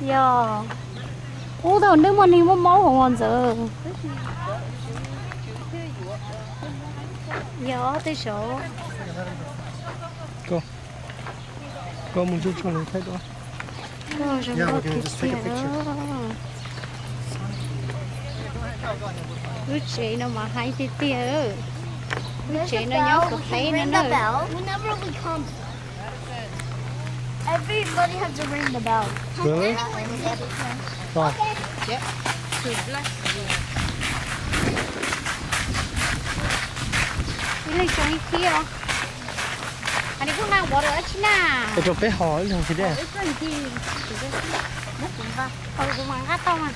Yog. Ub, thaum nws muaj neeg muaj mob hauv ntawd. Yog tej saud. Koj mus tso tso lawv thaij dua. Koj zoo nkauj tiag tiag. Lub tsev no mas heev tiag tiag. Lub tsev no nyob puas theeb no na. Everybody has to ring the bell. Really? Oh. Ib leeg tsoo ib khib os. Hais li kuj naj ua dab tsi na. Ua rau peb ho ib leeg tsis dej. Kuv mas nqa tau mas.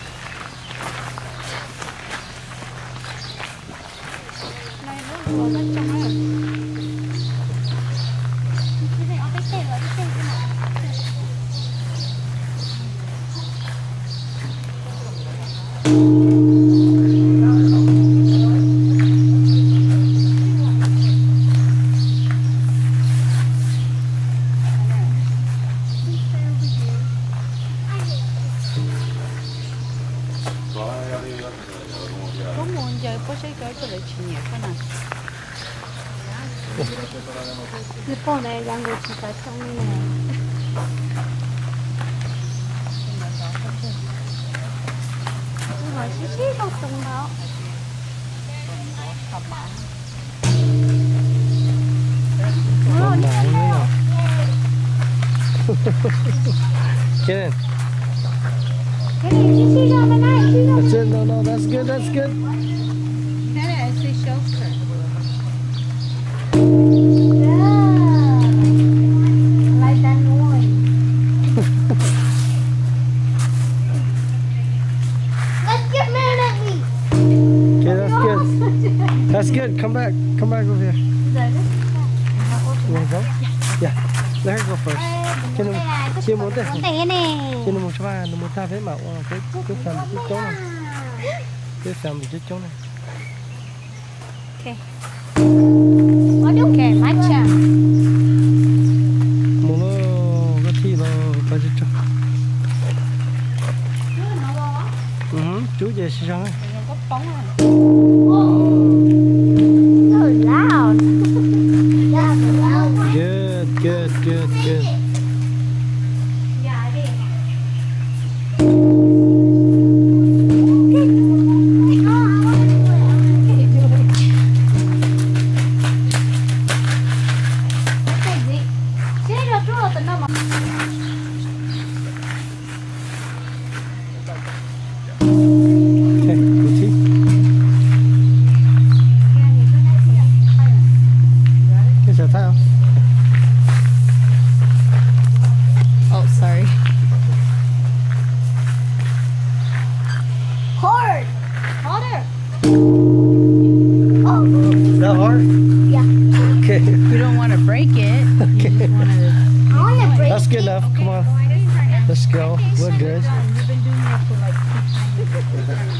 Koj mus ncaws pob zeb koj ib tug lawv tsis nyiam koj na. Nws pom na, yam nkaus tsis xav tsoo li na. Nws mas sib sib tau xoo ntawd. Kiran. That's it. No, no, that's good, that's good. That is a shelter. Yeah. I like that noise. Let's get mad at me. Okay, that's good. That's good. Come back. Come back over here. You wanna go? Yeah. Let her go first. Cia nws mus, cia nws mus tag, cia nws mus tag peb mam ua, peb, peb fam coob coob na. Peb fam coob coob na. Ok, maj tsham. Mus lawm, koj thij los pab tso. Cub ces sib zog. Good, good, good, good. Oh, sorry. Hard. Harder. Oh. Is that hard? Yeah. Okay. You don't want to break it. Okay. You just want to. I want to break. That's good enough. Come on. Let's go. We're good. You've been doing that for like two times.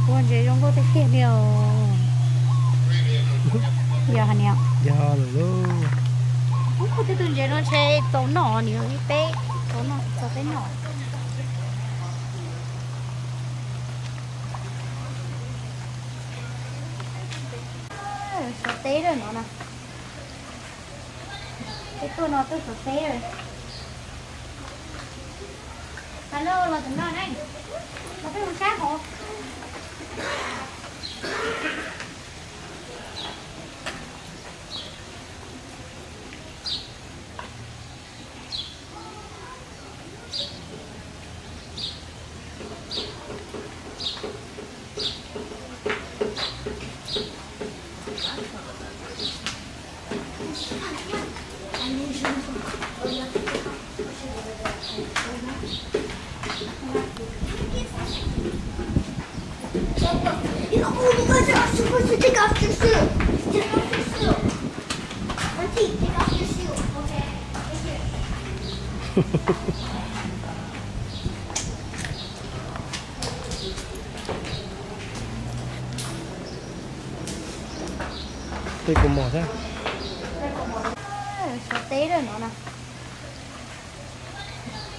Ua ntses zoo nkauj tiag tiag li os. Yog hais niam. Yog lawm lauj. Ub, kuv twb tus ntses no ntshe tau noj, nws ib peb tau noj, tau peb noj. Xov teb lawm no na. Peb tuaj no tuaj xov teb lawm. Alo, los tom no na. Los peb mus sab hauv. Tej kaus mom thiab. Xov teb lawm no na.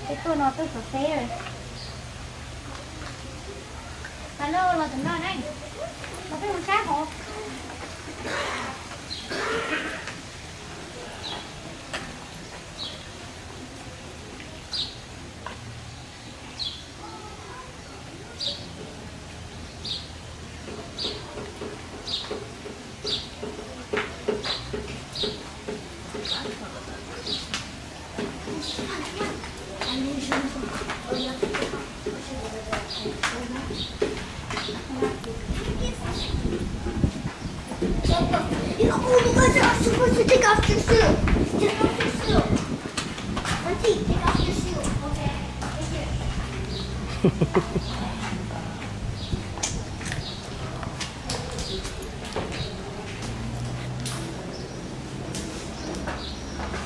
Peb tuaj no tuaj xov teb lawm. Alo, los tom no na. Los peb mus sab hauv.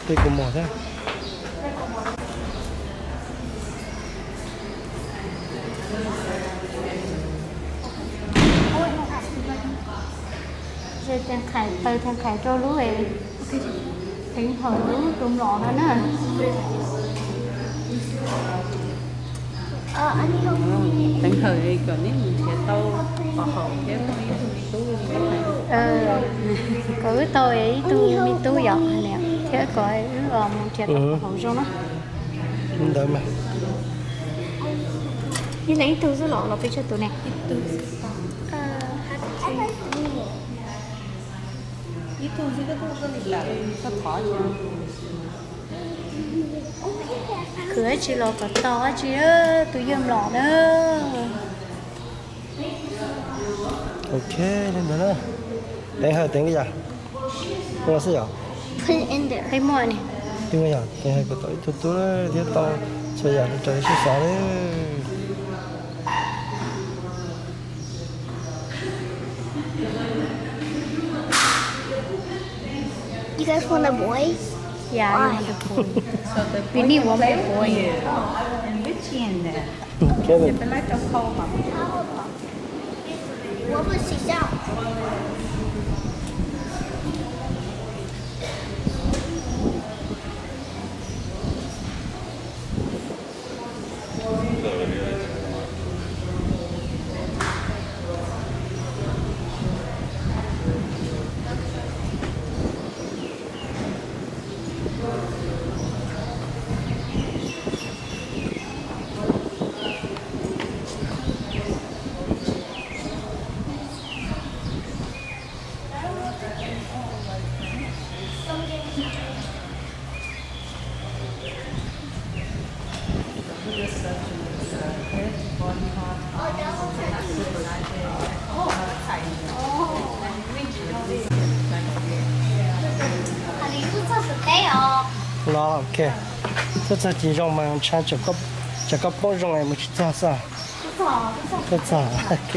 Tej kaus mom thiab. Ces Theej Khais, taws Theej Khais rau lub, Theej Khais lub tus mlom no na. Teev hawm kom neb mus nrhiav tau qhov haum thiab muaj ib tug me tub li. Kom wb tau ib tug me tub yom, thiab kom wb mus nrhiav tau qhov haum zoo na. Ntawd mas. Ib leeg ib tug xwb los los peb tsawg tus ne? Ib tug xwb. Ib tug xwb koj tuaj koj li lawm, koj thov. Khwv dab tsi los kom tau dab tsi, tus yawg mlom na. Ok, li ntawd na. Teev hawm teev li yam no xwb yom. Pheej muaj ne. Teev hawm kom tau ib tug tub thiab tau txhua yam li raws li sib xav li. You guys want a boy? Yeah, I want a boy. We need one more boy. Kevin. 我不睡觉。Los ok. Tuaj txog ces zoo mas ntshai tsam koj poob zoo es mus tsis txog xwb. Tuaj txog, ok.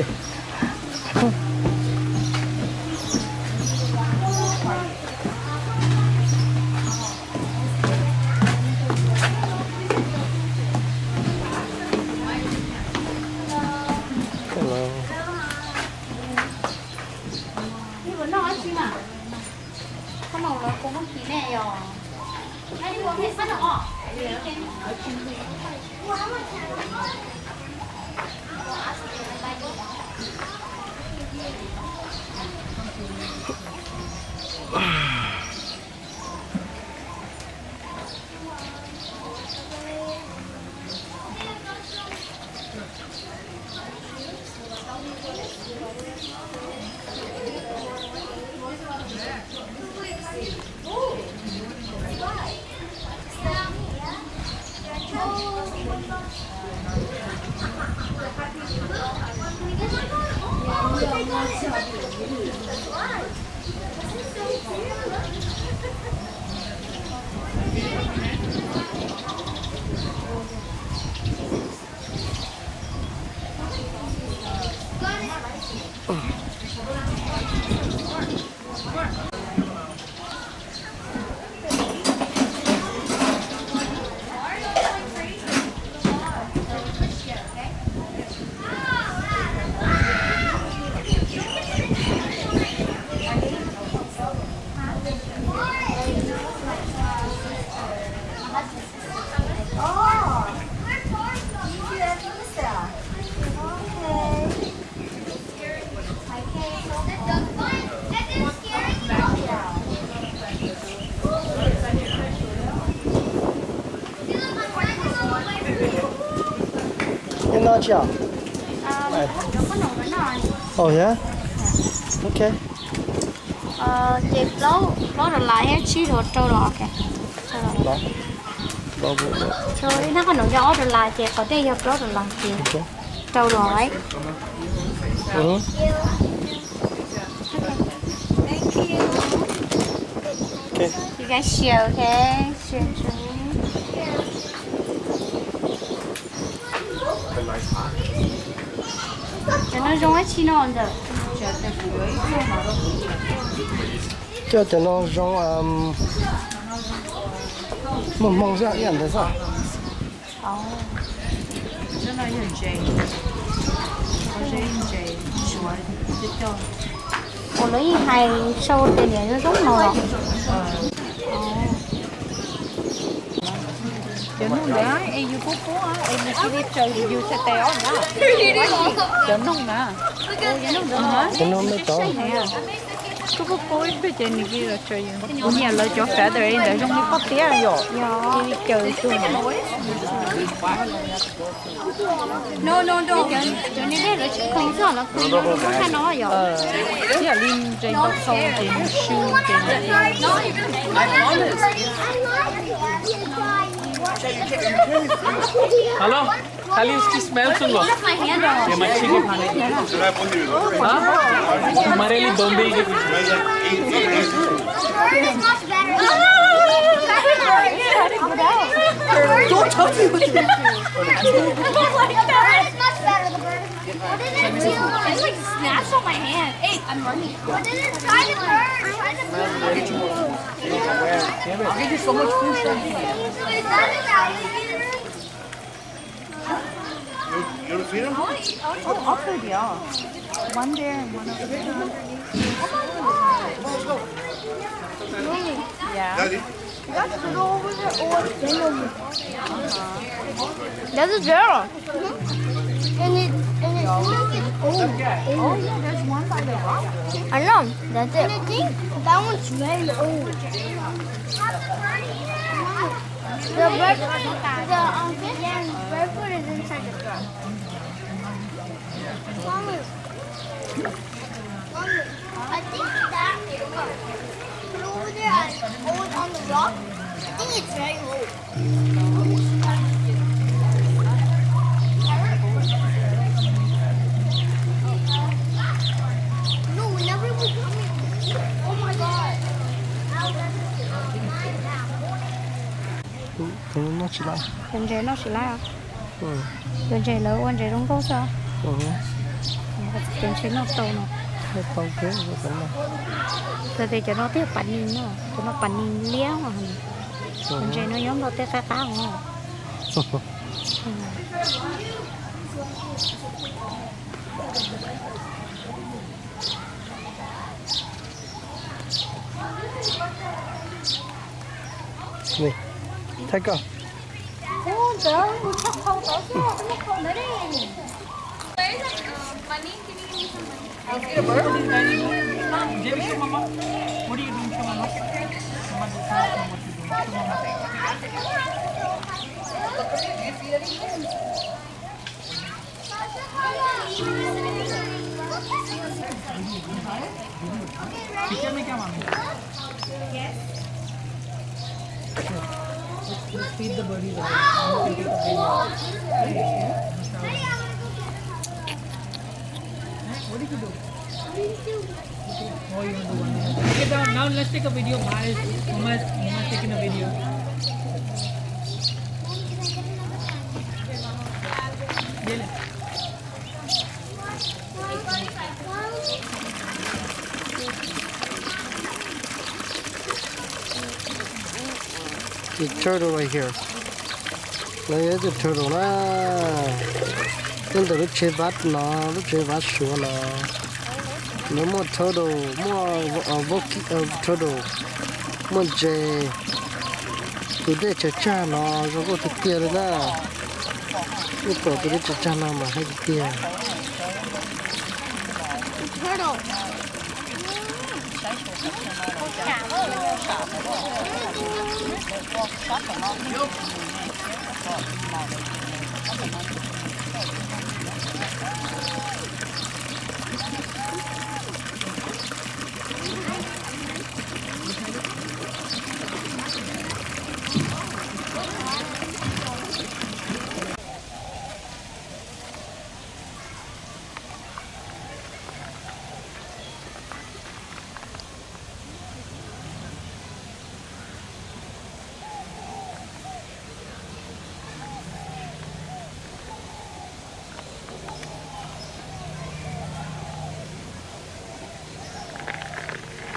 Ib no tsis? Oh yeah. Ok. Ces plaub dollar thiab tsib dollar rau los. Ib thab qhov no yog ob dollar ces qhov dej yog plaub dollar ces rau los. Cov no zoo dab tsi no ntawm? Cov, cov no zoo muaj hmoo xwb, ib yam ntawd xwb. Ua lawv yeej hais sau tias niam zoo zoo no los. Cov noog ntawd es yus kub kub es nws cia li raws yus txhais tes os na. Cov noog na. Cov noog me tod. Kub kub kub ib pliag ces nws cia li los raws yus. Kuv nyiam lawv cov feather li ntawd zoo li poj tiab yom. Cia li caws tuag. Cov niag dej lawv tsis khoov xwb los khoov no yom. Ib yam li ntses ntau txhau ces nws swb ces nws. Hello, Khaliuski smell sungguh. Ya, macam ni. Hah? Kemarin ni bombil gitu. Don't touch me with your hands. It's like snatched on my hand. Hey, I'm running. I'll give you so much food. You want to feed him? Oh, I'll feed you. One there and one over there. Yeah. That's a girl. And it, and it smells like old. Oh, yeah, there's one by the rock. I know. That's it. And I think that one's very old. The bread, the, um, fish and breadfruit is inside the jar. Mommy, Mommy, I think that over there at, on, on the rock, I think it's very old. No, whenever we come here, oh my God. Tus no tsis laib. Tus ntses no tsis laib os. Tus ntses lawv ua ntses zoo nkauj xwb. Tus ntses noj tau no. Noj tau thiab. Txawm tias cov no twb yog pas nis no, cov no pas nis liab os. Tus ntses no nyob nrog tej qab qab os. Thaij koj. Okay, now, now let's take a video. Mama is, Mama is, Mama is taking a video. This turtle right here. No yog ib tug turtle na. Nyob ntawm lub tsev vav no, lub tsev vav Suav no, lawv muaj turtle, muaj turtle, muaj ntses. Tus dej tsaws tsag no zoo nkauj tiag tiag li na. Wb pom tus dej tsaws tsag no mas haib tiag tiag.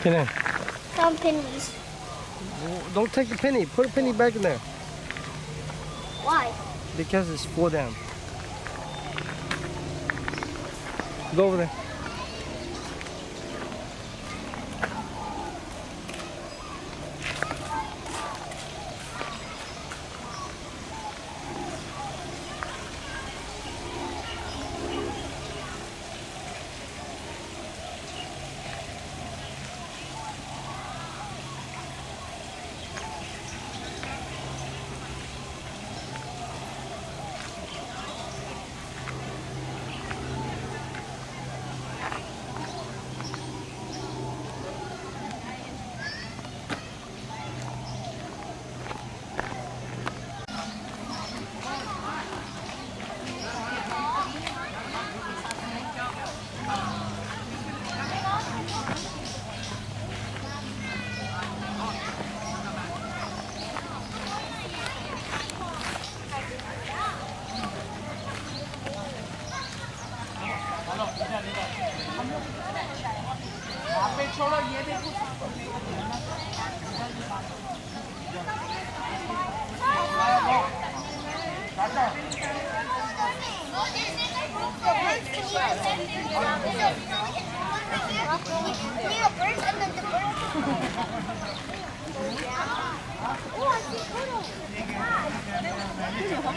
Penny. Some pennies. Don't take the penny. Put a penny back in there. Why? Because it's for them. Go over there.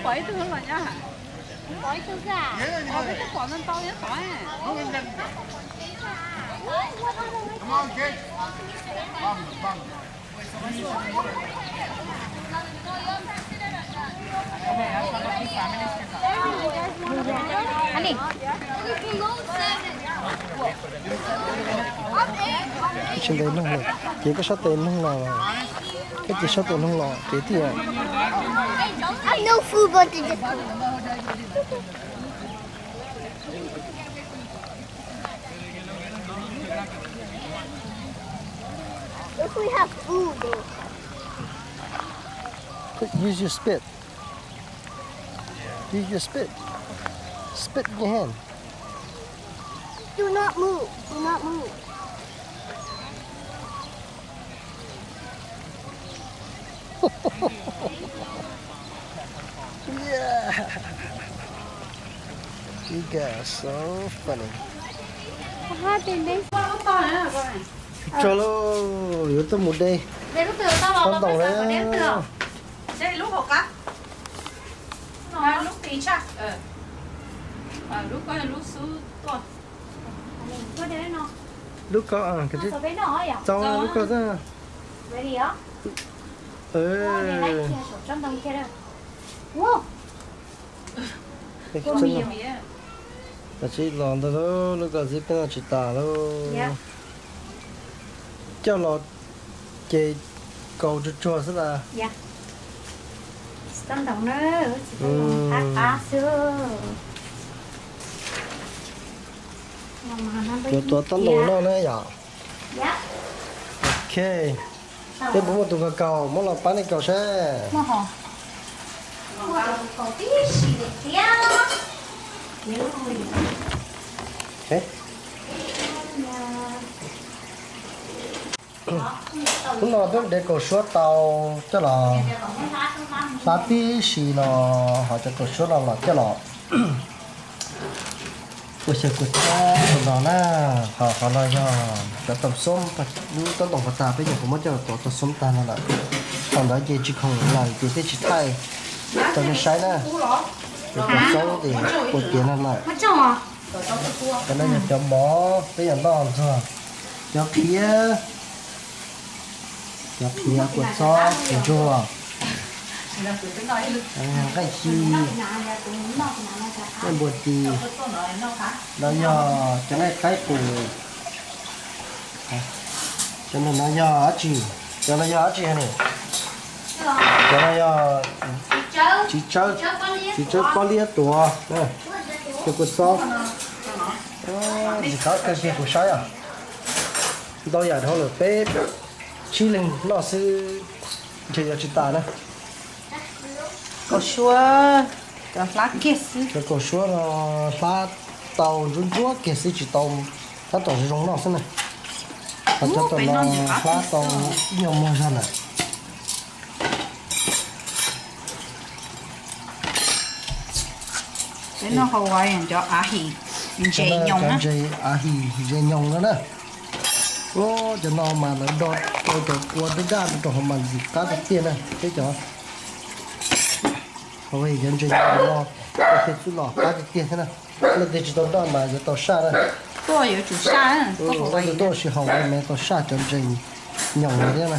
Pom ib tug los nyab. Pom ib tug xwb. Peb twb pom ntau ntau nyob tod. Tsis ntev noog lawm, ces koj sab tes noog los, koj ces sab tes noog los ces tiag. If we have food, though. Use your spit. Use your spit. Spit in your hand. Do not move. Do not move. Yeah. You guys are so funny. Tso lauj, yuav tuaj mus de. Tab tom na. Lub ko, tso lub ko xwb. Los tsis los ntawd lauj, lub ko xwb peb noj tsis tas lauj. Coj los ces kaus tsuag tsuag xwb las. Yuav tuav tab ntoos noj na yom. Ok. Peb puas muaj tus kaus kaus muab los pab nej kaus saib. Hnub no peb de kaus suab tau coj los hlab tib si los ho cov kaus suab no los coj los ua xyaw kua txob rau no na. Ho qhov no yog cov tau xoob, lub tab ntoos pas tas peb nyuam qhuav muab coj los tuav tau xoob tag no lawm. Thaum ntawd ces tsis khoom lawm ces peb tsis thaij rau nej saib na. Cov tau xoob ces ua tiav no lawm. Cov no yog cov mov peb yuav noj ntxuag, cov qhiav, cov qhiav kua txob ntsuag, nqaij ci, nqaij npua tis, no yog cov nqaij qaib qus. Cov no yog dab tsi? Cov no yog dab tsi ne? Cov no yog txiv tsawb, txiv tsawb pob liab tuav, cov kua txob. Ntxim qab kawg kiag kuv saib os. Ntau yam dhau lawm, peb tsib leeg noj xwb ntshe yuav tsis tas na. Kaus suab, cov hlab kiag xwb. Cov kaus suab no hlab tau ntsuab ntsuab kiag xwb tsis tau, hlab tau zoo zoo noj xwb na. Ho cov tom no hlab tau ib nyuag muag zog lawm. Peb noj hauv cov av him ntses nyoos na. Ntses av him ntses nyoos no na. Cov no mas lawv do cov kua daj daj rau hauv mas ntxim qab tiag tiag na peb cov. Hauv cov ntses nyoos no, thiaj txuj lom qab tiag tiag thiab na. Leej twg tsis tau noj mas yuav tau saj na. Tuaj yuav tsum saj, leej twg tuaj ua si haus mas yuav tau saj cov ntses nyoos no thiab na.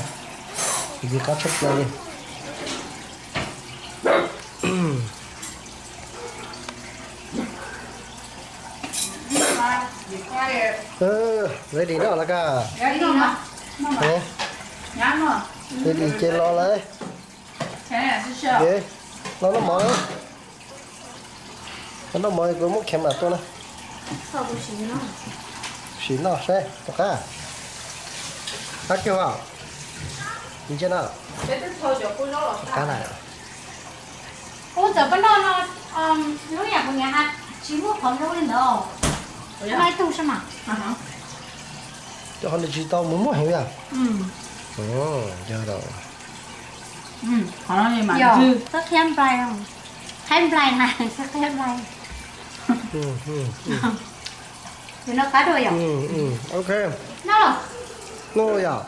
Ntxim qab tshaj plaws li. Ready noj lawm koj? Ready ces los lawm. Los noj mov, los noj mov kuv muab kheev mam tuaj na. Sim noj saib tom qab. Qab kiag os. Ntsia na. Tom qab na. Ub, txawm koj noj no, lub yam kuv niam hais tsis muaj qhov zoo li ntawd. Noj ib tug saib mas. Cov qhov nws tsis tau mus muaj heev yom. Qhov no mas qhab qhiab nplai, qhab nplai na, qhab qhiab nplai. Nws noj qab dua yom. Ok. Noj los. Noj yom.